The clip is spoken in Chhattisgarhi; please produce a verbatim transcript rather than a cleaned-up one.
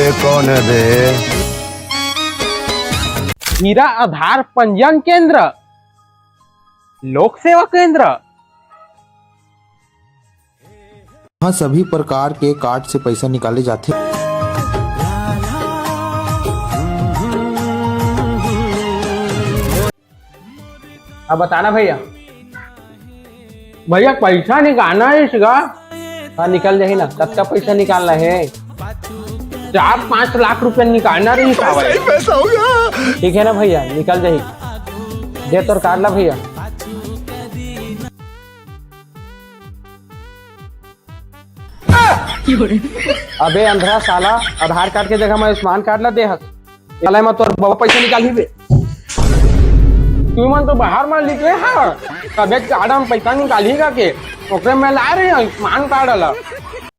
ये कौन है बे? हीरा आधार पंजीयन केंद्र, लोक सेवा केंद्र। यहाँ सभी प्रकार के कार्ड से पैसा निकाले जाथे। अब बताना भैया। भैया, पैसा निकालना हे इसका। हाँ, निकल जाही ना। कतका पैसा निकालना हे? चार पाँच लाख रुपया निकालना रहिस हवय। पैसा होगा। ठीक है ना भैया, निकल जाही। दे तोर कार्ड ला भैया। अबे अंधरा साला, आधार कार्ड के जगह म आयुष्मान कार्ड ला दे हस। साला म तोर बाबा पैसा निकालही बे। तुमन तो बाहर म निकले हा, तबे कार्ड म पैसा निकालही का के? ओकरे में लाए रहे आयुष्मान कार्ड ला।